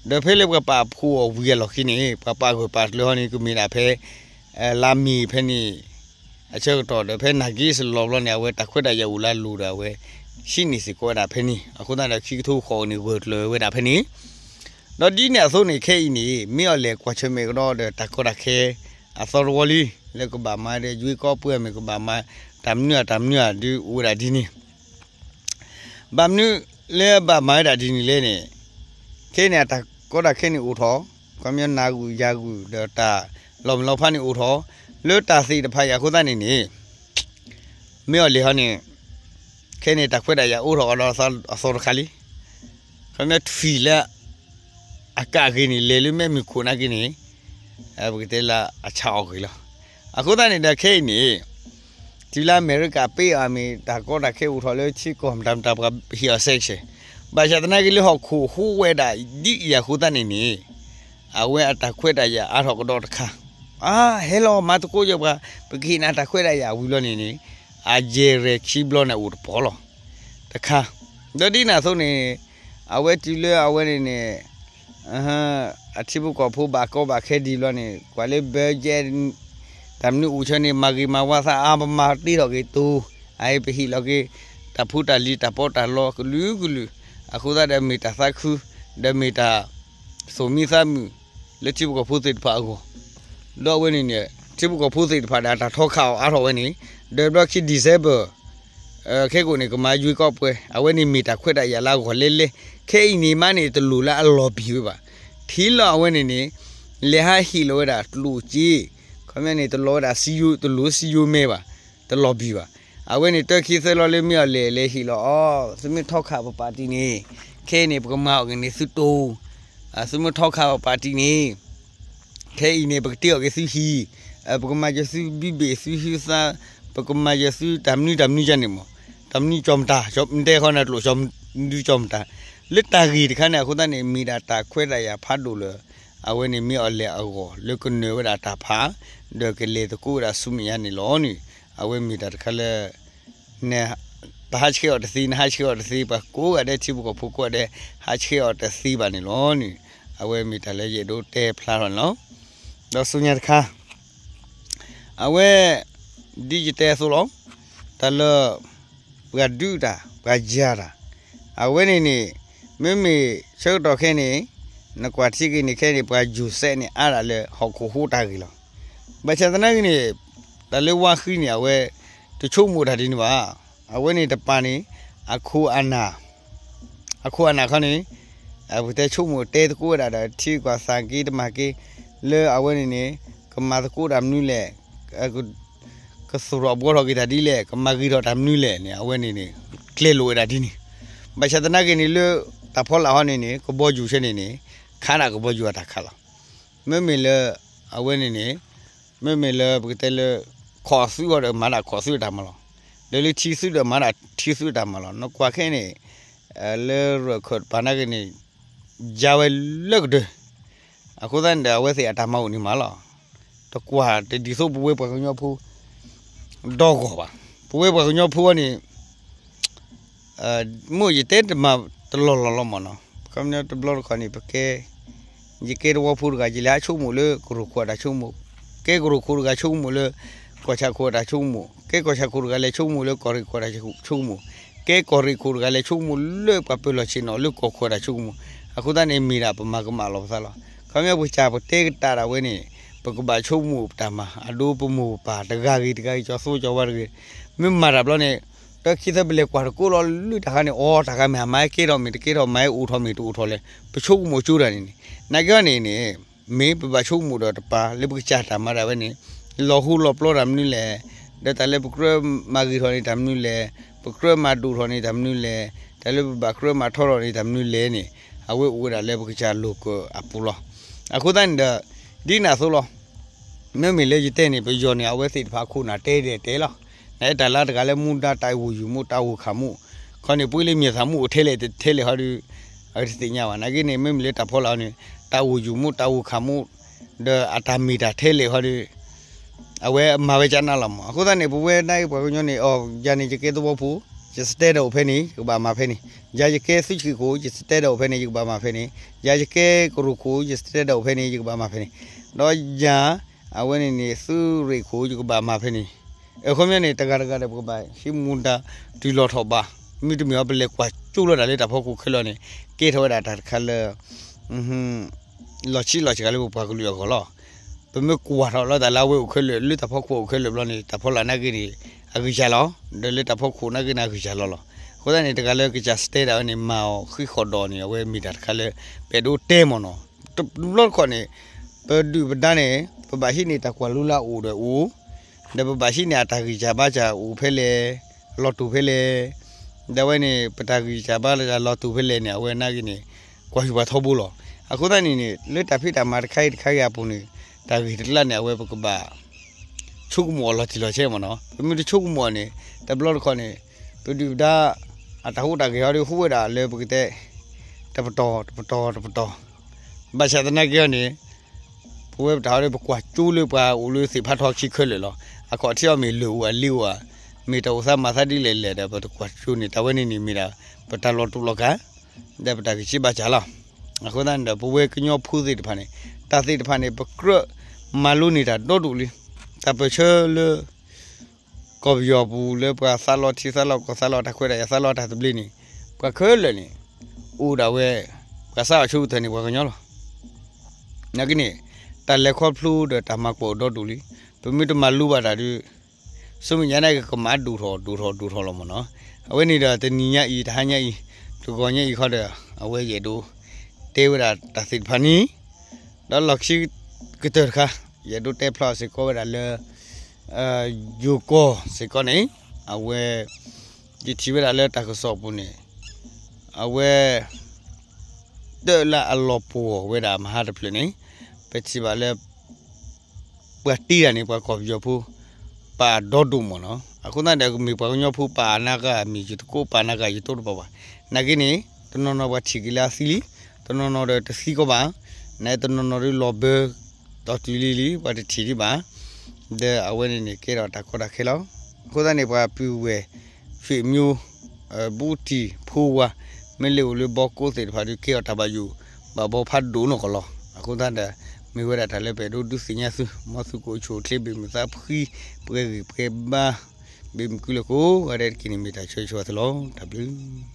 ဒီးဖဲလၢပှၤပာ်ဖှိၣ်အီၤဝံၤအလီၢ်ခံန့ၣ် ပှၤပာ်ဂၢၢ်ပာ်ကျၢၤဟီန့ၣ် ကမ့ၢ်ဒၣ်ဖဲ လါမ့ၤဖဲန့ၣ် အဆၢကတီၢ်ဒီး ဖဲနၢ်က့စလီၤဘျီန့ၣ် အဝဲတၢ်ခွဲးတၢ်ယာ်အိၣ်လၢအလိၤဒီး အဝဲ ဟံးန့ၢ်စ့ၢ်ကီးဝဲဒၣ်ဖဲန့ၣ် အဃိသတးဒီး ခံကထိဃိးန့ၣ် ဂၢၢ်ကျၢၤဝဲဒၣ်ဖဲန့ၣ် ဒီးဒ်န့ၣ်အသိးန့ၣ် ခဲအံၤန့ၣ် မ့ၢ်အီၤလဲၤကွၢ်ဆၢၣ်မဲာ်ကဒီးဒီး တၢ်ကီတၢ်ခဲ အသီတဝီလံ လၢကဘၣ်မၤဒီး ရွေးကောက်ပွဲမ့ၢ် ကဘၣ်မၤ တၢ်မနုၤဧါတၢ်မနုၤဧါ ဒုးအိၣ်ဝဲဒၣ်ဒ်န့ၣ် ဘၣ်မနုၤလၢဘၣ်မၤဝဲဒၣ်ဒ်န့ၣ်လဲၣ်န့ၣ် ခဲအံၤန့ၣ် အတၢ်ကီတၢ်ခဲန့ၣ်အိၣ်ထီၣ် ခီပညီနၤဂုာ်ယၤဂုာ်ဒီးတၢ်လီၤမုၢ်လီၤဖးန့ၣ်အိၣ်ထီၣ် လၢတၢ်သ့ၣ်တဖၣ်အံၤအဃိသတးန့ၣ်န့ၣ် မ့ၢ်အီၤလဲၤဟီန့ၣ် ခဲအံၤန့ၣ် တၢ်ခွဲးတၢ်ယာ်အိၣ်ထီၣ်ကဒီးအသီတခါလံ ခီပညီထွံၣ်လၢ အကၣ်ဂ့ၤန့ၣ် လဲၤလၢမဲးမုၢ်ခိၣ်နာ်က့န့ၣ် ပကတဲလၢအဆၣ်အီၣ်ဂ့ၤလီၤ. အဃိသတးန့ၣ်ဒီးခဲအံၤန့ၣ် တုၤလၢအမဲရကၤပ့ၢ်အီၤမ့ၢ် တၢ်ကီတၢ်ခဲအိၣ်ထီၣ်လၢထံကီၢ်မတၤမတၤပှၤဟ့ၣ်အီၤ sanction ဘၣ်ဆၣ်သနာ်က့လၢဟီၣ်ခိၣ်ဟူးဝဲဒၣ်ဒ်အံၤအဃိသတးန့ၣ်န့ၣ် အဝဲအတၢ်ခွဲးတၢ်ယာ်အါထီၣ်ကဒီးတခါ အါ ဟဲလီၤမၤသကိးယဲၢ်ပှၤ ပကဟ့ၣ်နၤတၢ်ခွဲးတၢ်ယာ်ဝံၤလီၤန့ၣ်န့ၣ် အယဲၢ်ရဲၣ်ခံဘျီန့ၣ်အိၣ်တပီၤလီၤ တခါ ဒီးဒ်န့ၣ်အသိးန့ၣ် အဝဲတုၤလၢအဝဲန့ၣ်န့ၣ် အထံဖိကီၢ်ဖိဘၣ်ကီဘၣ်ခဲဒံးဘျီန့ၣ် ကွၢ်လၢ budget တၢ်မနုၤအိၣ်ဆၢန့ၣ် မၤဂ့ၤမၤဝါသးအါ ပမၤတ့ထီၣ်က့ၤတိၤ အအံၤပဟ့ၣ်လီၤက့ၤ တၢ်ဖိတၢ်လံၤတၢ်ပီးတၢ်လီကလုာ်ကလုာ် အဃိသတးဒီးမ့ၢ်တၢ်သးခု ဒီးမ့ၢ်တၢ် သိၣ်မံသးမုာ် လၢထံဖိကီၢ်ဖိသ့ၣ်တဖၣ်အဂီၢ် ဒီးအဝဲန့ၣ်န့ၣ် ထံဖိကီၢ်ဖိသ့ၣ်တဖၣ်ဒီးအတၢ်ထီခးအီၤအါထီၣ်ဝဲန့ၣ် ဒီးဘျီခံ December ခဲကိာ်န့ၣ် ကမၤရွေးကောက်ပွဲ အဝဲန့ၣ်မ့ၢ်တၢ်ခွဲးတၢ်ယာ်လၢအဂီၢ်လဲၣ်လဲၣ် ခဲအံၤန့ၣ်မးန့ၣ် တလိၣ်လၢအလီၤဘံၣ်ဝဲဘၣ်. ထံလီၤအဝဲန့ၣ်န့ၣ် လဲၤဟးဟ့ၣ်လီၤဝဲဒၣ်ကျိၣ်စ့ ခီပညီန့ၣ် တလီၤဝဲဒၣ်စံယိ တလိၣ်စံယိမဲဘၣ်, တလီၤဘံၣ်ဘၣ်. အဝဲန့ၣ် တၢခံသၢလီၤလၢမ့ၢ်အီၤလဲၤ လဲၤဟ့ၣ်လီၤအီၤ သုမ့ၢ်ထီခးပပၣ်တံၣ်န့ၣ် ခဲအံၤန့ၣ် ပကမၤအီၣ်က့ၤန့ၣ်သုတိၤ, သုမ့ၢ်ထီခးပပၣ်တံၣ်န့ၣ် ခဲအံၤန့ၣ် ပကတ့အီၣ်က့ၤသုဟံၣ်, ပကမၤယသုဘံဘ့ၣ်သုဟုသး, ပကမၤယသုတၢ်မနုၤတၢ်မနုၤန့ၣ်မး, တၢ်မနုၤကၠီမတၤ, တဲဃီန့ၣ်ကျိၣ် မနုၤကၠီမတၤ, လၢတၢ်ဂ့ၢ်တခါန့ၣ် အဃိသတးန့ၣ် မ့ၢ်ဒၣ်တၢ်ခွဲးတၢ်ယာ်ဖးဒိၣ်လၢ အဝဲန့ၣ်မ့ၢ်အီၤလဲၤအဂီၢ် လၢကနၢၤဝဲဒၣ်တၢ်ဖး, ဒီးကလဲၤသကိးဝဲဒၣ်ဆူမဲာ်ညါန့ၣ်လီၤန့ၣ်, အဝဲမ့ၢ်တၢ်တခါလၢ န ပဟးဆှဲးအီၤတသ့ နဟးဆှဲးအီၤတသ့ ပှၤကိးဂၤဒဲး ထံဖိကီၢ်ဖိကိးဂၤဒဲး ဟးဆှဲးအီၤတသ့ဘၣ်န့ၣ်လီၤန့ၣ်, အဝဲမ့ၢ်တၢ်လၢယအဲၣ်ဒိးတဲဖျါထီၣ်န့ၣ်လီၤ. ဒီးဆူညါတခါ အဝဲ ဒ်ယတဲအသိးလီၤ, တၢ်လၢ ပှၤဒုးတၢ် ပှၤယၤတၢ်, အဝဲန့ၣ်န့ၣ် မ့မ့ၢ်ဆၢကတီၢ်ခဲအံၤန့ၣ် နကွၢ်ထံက့ၤန့ၣ်ခဲအံၤန့ၣ် ပှၤယူၤစဲးန့ၣ်အါဒၣ်လၢဟီၣ်ခိၣ်ဟူးတၢ်ဂ့ၢ်လီၤ. ဘၣ်ဆၣ်သနာ်က့န့ၣ် တၢ်လၢဝါဃံန့ၣ် အဝဲ တဆိကမိၣ်တၢ်ဒ်န့ၣ်ဘၣ်. အဝဲန့ၣ်တပၤန့ၣ် အခိၣ်အနၢ် အခိၣ်အနၢ်ခီန့ၣ် ပကတဲဆိကမိၣ်တဲသကိးဝဲဒၣ်ဒီး ထံကီၢ်သးက့တမၤက့ လၢအဝဲန့ၣ်န့ၣ် ကမၤသကိးတၢ်မနုၤလဲၣ်, ကသူၣ်ထီၣ်ဘှီထီၣ်က့ၤတၢ်ဒ်လဲၣ်, ကမၤဂ့ၤထီၣ်တၢ်မနုၤလဲၣ်န့ၣ် အဝဲန့ၣ်န့ၣ် ကျဲလိာ်ဝဲဒၣ်ဒ်န့ၣ်. ဘၣ်ဆၣ်သနာ်က့န့ၣ် လၢတၢ်ဖီလာ်ဟီန့ၣ်န့ၣ် ကဘီယူၤဆဲန့ၣ်န့ၣ် ခးဒၣ်ကဘီယူၤအတၢ်ခးလီၤ. မ့မ့ၢ်လၢ အဝဲန့ၣ်န့ၣ် မ့မ့ၢ်လၢပကတဲလၢ ခိးသုအီၤဒီးမၤဒၣ်ခိးသုအတၢ်မၤလီၤ. ဒီးလၢထံသုဒီးမၤဒၣ်ထံသုအတၢ်မၤလီၤ. နကွၢ်ခဲအံၤန့ၣ် လၢရၢၢ်ခၢၣ်တပၤနာ်က့န့ၣ် ယါဝဲလၢကတၢၢ် အဃိသတးန့ၣ်ဒီး အဝဲသ့ၣ်အတၢ်မၤအိၣ်န့ၣ်မးလီၤ. တကွၢ်တဒ်သိးပဝဲပှၤကညီဖိ ဒီဂီၢ်ဘၣ်. ပဝဲပှၤကညီဖိန့ၣ် မ့ၢ်ယတဲတမၤတလီၢ်လီၢ်လီၤမးနီၤ. ခီပညီတဘျီတခီၣ်န့ၣ် ပကဲ ယကဲတဝီဖိတဂၤ ယလဲၤဟးဆိကမိၣ်လၢကရူၢ်ခိၣ်အတၢ်ဆိကမိၣ်, ကဲကရူၢ်ခိၣ်တဂၤဆိကမိၣ်လၢ ကီၢ်ဆၣ်ခိၣ်အတၢ်ဆိကမိၣ်, ကဲကီၢ်ဆၣ်ခိၣ်တဂၤလဲၤဆိကမိၣ်လၢကီၢ်ရ့ၣ်ခိၣ်အတၢ်ဆိကမိၣ်, ကဲကီၢ်ရ့ၣ်ခိၣ်တဂၤလဲၤဆိကမိၣ်လၢပှၤပၢၤလီၢ်ဆ့ၣ်နီၤလၢကီၢ်ခိၣ်အတၢ်ဆိကမိၣ်, အဃိသတးန့ၣ် မ့ၢ်ဒၣ်ပမၤကမၣ်လီၤပသးလီၤ. ခီပညီပကစၢ်ပတဲကတၢၢ်ဒၣ်ဝဲန့ၣ် ပကဘၣ်ဆိကမိၣ်ပတၢ်မၤ အဒိပမိၢ်ပပၢ်တဂၤဂ့ၤတဂၤဂ့ၤ ကၠီၤသိကၠီၤဝါတဂၤဂ့ၤ, မ့ၢ်မၤတၢ်ဘျီန့ၣ် တၢ်ခံသၢပလဲၤကွၢ်တကိးလီၤလၢတၢ်ခါန့ၣ် အိ တၢ်ခါမ့ၢ်မၤဟဲကဲထီၣ်မ့ၢ်တကဲထီၣ် မၤဟဲအိၣ်ထီၣ်မ့ၢ်တအိၣ်ထီၣ်လဲၣ် ပဆိကမိၣ်ကၠိတၢ်န့ၣ်န့ၣ်, နာ်က့န့ၣ်န့ၣ် မ့ၢ်ပဘၣ်ဆိကမိၣ်ဒီးတပၤလၢပကစၢ်တၢ်မၤဒၣ်ဝဲန့ၣ် လီၤဟူလီၤပျီတၢ်မနုၤလဲၣ်, ဒီးတၢ်လၢပကြၢးမၤဂ့ၤထီၣ်န့ၣ်တၢ်မနုၤလဲၣ်, ပကြၢးမၤဒိၣ်ထီၣ်န့ၣ်တၢ်မနုၤလဲၣ်, တၢ်လၢပဘၣ်ကြၢးမၤထီထီၣ်န့ၣ်တၢ်မနုၤလဲၣ်န့ၣ် အဝဲအိၣ်ဝဲဒၣ်လၢပကစၢ်လိာ်ကွဲအပူၤလီၤ. အဃိသတးန့ၣ်ဒီး ဒ်န့ၣ်အသိးလီၤ. မ့မ့ၢ်လၢယတဲန့ၣ် ပယီၤန့ၣ် အဝဲသ့ၣ်တဖၣ်အခိၣ်နၢ်တဲဒဲးတဲလီၤ. နအဲၣ်တၢ်လၢတဂၤလၢမူဒါတၢ်အိၣ်ယုာ်မူ တၢ်အိၣ်ခးမူ, ခီန့ၣ် ပှ့ၤလၢမ့ၢ်သးမူအိၣ်ထဲလဲၣ်ထဲလဲၣ်ဟီဒီး အတသ့ၣ်ညါဘၣ်. နာ်က့န့ၣ် မ့မ့ၢ်လၢတၢ်ဖီလာ်န့ၣ် တၢ်အိၣ်ယုာ်မူ တၢ်အိၣ်ခးမူ ဒီးအတၢ်မ့ၢ်တၢ်ထဲလဲၣ်ဟီဒီး အဝဲမၤဝဲကနၣ်လီၤမး. အဃိသတးန့ၣ် ပဝဲဒၣ်အံၤပှၤကညီန့ၣ် အီၤ ယၤန့ၣ် ယကဲသဝီဖိ, ယ standard အိၣ်ဖဲန့ၣ် ယကဘၣ်မၤဖဲန့ၣ်, ယၤယကဲသုးခ့ၣ်ခိၣ် ယ standard အိၣ်ဖဲန့ၣ် ယကဘၣ်မၤဖဲန့ၣ်, ယၤယကဲကရူၢ်ခိၣ် ယ standard အိၣ်ဖဲန့ၣ် ယကဘၣ်မၤဖဲန့ၣ်, ဒီးယၤ အဝဲန့ၣ်န့ၣ် သုးရ့ၣ်ခိၣ် ယကဘၣ်မၤဖဲန့ၣ်, အခီပညီန့ၣ် တဂၤတဂၤဒီး ပကဘၣ်ဟံးမူဒါတုၤလီၤထီၣ်ဘး, မ့တမ့ၢ်အီၤ ပလဲၤကွၢ်ကၠိလီၤတၢ်လၢတၢ်ဖီခိၣ်ခဲလၢာ်န့ၣ် ကဲထီၣ်ဝဲဒၣ်တၢ်တခါလၢ လီၤဆံးလီၤစှၤလၢပပှၤကလုာ်အဂီၢ်လီၤ. ပမ့ၢ်ကွၢ်ထီၣ်လီၤတၢ်လၢအဝဲအိၣ်ခဲလၢာ် လၢတၢ်ဖီခိၣ်အိၣ်ခဲလၢာ်ဘျီန့ၣ် တၢ်ဖီလာ်နာ်က့န့ၣ် အဂံၢ်စှၤလီၤ, ဒီးလၢတၢ်ဖီခိၣ်နာ်က့န့ၣ် အဂံၢ်စှၤလီၤလီၤ. အဃိသတးန့ၣ် တဂၤလၢကစၢ် standard အဝဲန့ၣ် မၤအီၤဃံးဃီၣ်ဒီးန့ၣ် အဝဲမ့ၢ်တၢ်တခါလၢ ပအဲၣ်ဒိးတဲမ့ၢ်နီၤ. တဘျီတခီၣ်န့ၣ် ပဒုၣ်ပဒါန့ၣ် ပဘၣ်ဟံးန့ၢ်တၢ်ကွၢ်လူလၢအအိၣ်ဒီးအိၣ်, ဒီးပဘၣ်ဟံးန့ၢ်အတၢ်ဂံၢ်စၢ်ဘါစၢ်အိၣ်ဖဲလဲၣ်, အလီၤတူာ်ဖဲလဲၣ်, ဒီးအဝဲန့ၣ် ပတၢ်ဂံၢ်စၢ်ဘါစၢ်လီၤတူာ်ဖဲလဲၣ်န့ၣ် အဝဲနာ်က့န့ၣ် ကွၢ်ဟံၣ်ပှၤထီဘိလီၤ. အဃိသတးန့ၣ်န့ၣ် လၢတၢ်ဖံးတၢ်မၤတခါအံၤတခါအံၤအပူၤန့ၣ် တၢ်ဂ့ၢ်တကျါန့ၣ် အဝဲပကဘၣ် ဆိကမိၣ်အီၤလီၤတံၢ်လီၤဆဲးမ့ၢ်နီၤ. ပမ့ၢ်တဆိကမိၣ်အီၤန့ၣ် တဘျီတခီၣ်န့ၣ် ပဒုၣ်ပဒါ အတၢ်ဟူးတၢ်ဂဲၤဟီဒီး ဟူးဝဲဒၣ်လၢပကတဲ တပတီၢ်တပတီၢ်တပတီၢ်, ဘၣ်ဆၣ်သနာ်က့ဟီန့ၣ် ပဝဲပတၢ်ဟီဒီး ပကွၢ်ကၠိလၢပှၤအိၣ်လၢသ့ၣ်ဖးထီခံခဲလၢာ်လီၤ. အခီၣ်ထံးအီၤမ့ၢ်လၢၢ်အိၣ်အလံၤအိၣ်ဧါ, မ့ၢ်တၢ်အိၣ်သးမၤသးဒ်လဲၣ်လဲၣ်ဒီး ပတကွၢ်ကၠိန့ၣ် တၢ်ဝဲန့ၣ်န့ၣ်မ့ၢ်ဒၣ် ပတၢ်လီၤတူာ်လီၤကာ် ဒီးပတၢ်ဂံၢ်စၢ်ဘါစၢ်လီၤ. အဃိသတးန့ၣ်ဒီး ပဝဲကညီဖိသ့ၣ်တဖၣ်န့ၣ် တၢ်သ့ၣ်တဖၣ်န့ၣ် ပကြၢးမၤလိန့ၢ်တၢ်ဒီဒူၣ်လံ. တၢ်ပၢၢ်ဆၢလၢ ကီၢ်ပယီၤပူၤလၢပှၤသးလီထံသးလီကီၢ်သးလီတၢ်ခွဲးတၢ်ယာ်သးလီတၢ်သဘျ့န့ၣ် ပှၤခဲလၢာ်န့ၣ် အိၣ်ဒၣ်ဝဲ ပှၤသးအီၣ်ဆၢကတီၢ်န့ၣ် ပှၤကညီလီၤ. နာ်က့န့ၣ် တၢ်လဲၤခီဖျိဒီးတၢ်မၤကွၢ်အိၣ်ဒီဒူၣ်လံ. ပမ့ၢ်တမၤလိဘၣ်တၢ်ဒီး ဆူမဲာ်ညါန့ၣ်ကမၤဒိၣ်ထီၣ်ဒိၣ်ထီၣ်ဒိၣ်ထီၣ်လီၤမ့ၢ်နီၤ. အဝဲန့ၣ်ဒီးတနံၤညါအံၤ တဟါညါအံၤ တဂီၤညါအံၤခီဒီး အဝဲယအဲၣ်ဒိးတဲဝဲဒၣ်တၢ်သ့ၣ်တဖၣ်န့ၣ် ဒီးလီၢ်ခံကတၢၢ်တခါ ယအဲၣ်ဒိးတဲဖျါစ့ၢ်ကီးဝဲဒၣ်လၢ ယိၤကီၢ်စ့ၢ်ကီးန့ၣ် အဝဲ ယထံၣ်ဝဲဒၣ်လၢတၢ်ကစီၣ်အပူၤန့ၣ် အဝဲ တၢ်လၢအလီၤပှီၢ်ဝဲဒၣ်မဟါတဖျၢၣ်န့ၣ် ပထံၣ်ဘၣ်လၢ ပှၤတ့တၢ်န့ၣ် ပှၤကီၢ်ပယီၤဖိ ပာ်အဒီဒိၣ်မ့ၢ်နီၤ. အဃိသတးဒီး မ့ၢ်ပှၤကညီဖိပာ်အနၢ်ဂၤ မ့ၢ်ယတကိးပာ်နၢ်ဂၤ ယတိတပာ်ဘၣ်. နာ်က့န့ၣ် တနီၤနီၤပှၤထံၣ်က့ၤလၢအသံလံ, တနီၤနီၤဒီးတသံကီးဘၣ်, နတနီၤနီၤဒီးလီၤဘၢ တီၢ်တုၤလံလံ ပှၤတထံၣ်ဒံးဘၣ်. ဒီးအဝဲန့ၣ်န့ၣ် ကဲထီၣ်တၢ်ကီတၢ်ခဲလီၤ. အဃိသတးန့ၣ် ပှၤပုၢ်ဝဲၢ် ဆွေမျိုး ဘူးတံၢ်ဖိဝါ မ့ၢ်လၢအိၣ်လၢဘီကိးသ့ၣ်တဖၣ်ဒီး ကဲထီၣ်တၢ်ဘၣ်ယိၣ်ဘၣ်ဘီဖးဒိၣ်နီၢ်ကီၢ်လီၤ. အဃိသတးဒီး မ့ၢ်ဝဲဒၣ်တၢ်လၢပအဲၣ်ဒိးဒုးသ့ၣ်ညါသု မ်သုကအိၣ်ဆူၣ်အိၣ်ချ့ ဘၣ်မုာ်သးဖှံ ပှဲၤဂံၢ်ပှဲၤဘါ ဘၣ်မုာ်ကုလၢကိးဂၤဒဲးတက့ၢ်န့ၣ် မ့ၢ်တၢ်ဆၢဂ့ၤဆၢဝါသုလီၤ. တၢ်ဘျုး